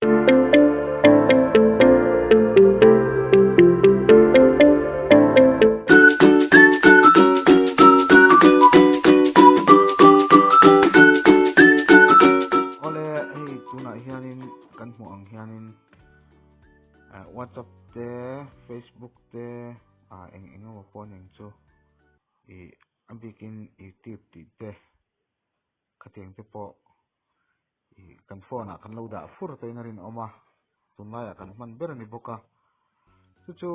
Awle hei tunah hianin kan hmuh ang hianin WhatsApp te Facebook te ah eng eng emaw pawh nen chu ih a bikin youtube tih te khatiang te pawh ih kan phone ah kan lo dah fur te in a rinawm a tunlaiah kan hman ber a ni bawk a chu chu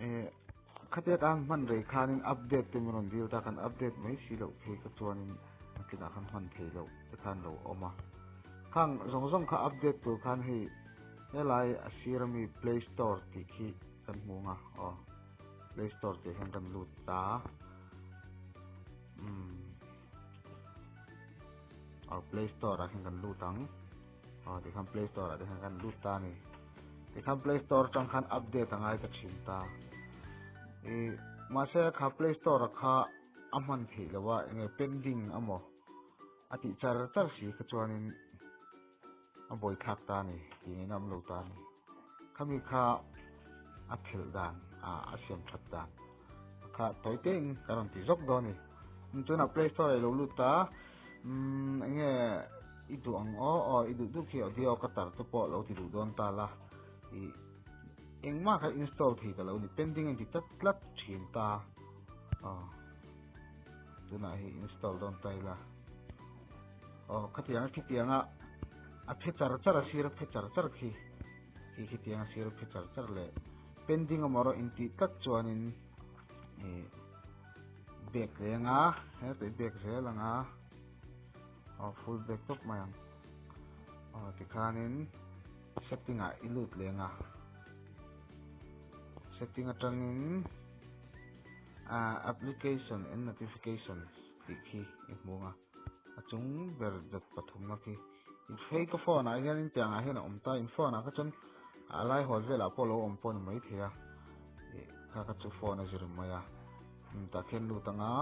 ih khatia kan hman rei khanin update te min rawn dil ta kan update mai si loh phei kha chuanin nakinah khan hman thei loh te khan lo awm a khang zawng zawng kha update tur khan hei helai a sir ami play store tih khi kan hmu ang a aw play store tih hian kan lut ta umm aw play store ah hian kan lut ang aw tikhan play store ah te hian kan lut ta a ni tikhan play store atang khan update a ngai ta thin ta ih mahse kha play store ah kha a hman theih loh a enge pending amaw a tih char char si kha chuanin a buai thlak ta a ni tih ngei na awm lo ta a ni khami kha a phelh dan ah a siam that dan kha tawi te in ka rawn ti zawk dawn a ni tunah play store ah i lo lut ta umm eng nge i duh ang aw aw i duh duh khi audio ka tar te pawh lo ti duh dawn ta la ih engmah kha install thei ta lo a ni pending a inti tlat tlat thin ta aw tunah hei install dawn ta ila. Aw khatiang khitiang a a phe char char a sir a phe char char khi khi khitiang a sir a phe char char leh pending a mawrawh intih tlat chuanin ih bag leng a hetah bag zel ang a aw full bag tawp mai ang aw tikhanin setting ah i lut leng a setting atangin ah application and notifications tih khi i hmu ang a. A chung ber dawt pathumna khi hei ka phone ah hianin tiang ah hian a awm ta in phone ah kha chuan a lai hawl velah pawh lo awm pawh ni mai thei a ih kha kha chu phone a zir mai a tah khian lut ang a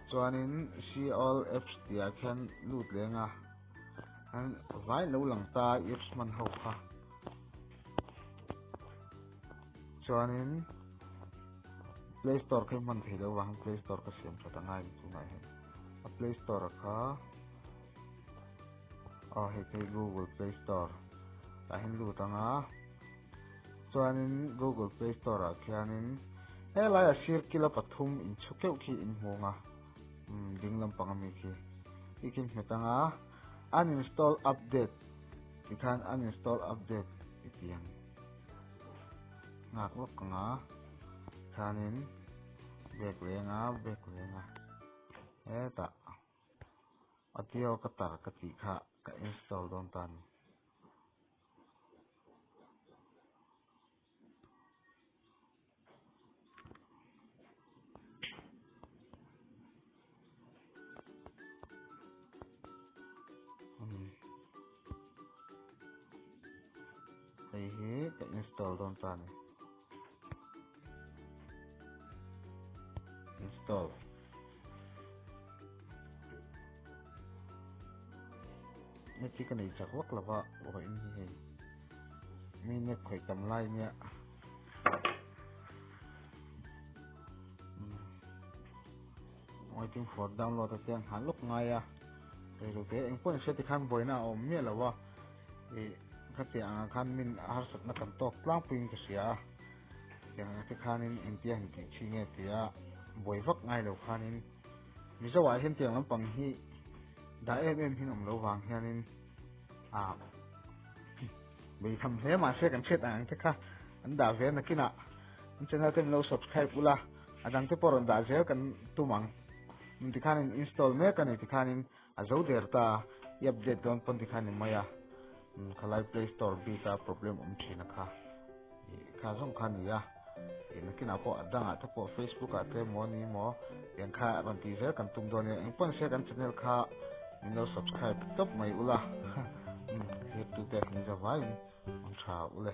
chuanin see all apps tih ah khian lut leng a vai lo lang ta apps hman ho kha chuanin play store kha hman thei lo vang play store ka siam that angai ni tunah hian a play store kha aw hei phei google play store tah hian lut anga chuanin google play store ah khianin helai a sir kila pathum inchhu keuh khi in hmu anga um ding lampang ami khi khi khi hmet anga uninstall update tikhan uninstall update i ti ang nghak lawk ang a khanin bag leng a bag leng a hetah audio ka tar ka tih kha ka install dawn ta a ni. Hei hi ka install dawn ta ni. Install. Net hi ka nei chak vak lova vawiin hi hei. Mi net khawih tam lai nia. Waiting for download a tiang han lawk ngai a reilote te eng pawh in hria tikhan buaina a awm miah lo a ih khatiang ang khan min harsatna kan tawk tlangpuiin ka hria a tiang ang te khanin engtia han tih chi nge tia buai vak ngai lo khanin Mizo ah hian tiang lampang hi dah em em hian awm lo vang hianin ah beitham hle mahse kan hriat ang ang te kha an dah ve nakinah an channel te min lo subscribe ula a dang te pawh rawn dah zel kan tum ang tikhanin install mek a ni tikhanin a zo der ta i update dawn pawn tikhan ni mai a khalai play store bik a problem awm thin a kha kha zawng kha ni a nakinah pawh a dangah te pawh facebook ah te maw ni maw tiang kha rawn tih zel kan tum dawn nia engpawn se kan channel kha min lo subscribe tawp mai ula thlir tute min zavaiin an tha ule.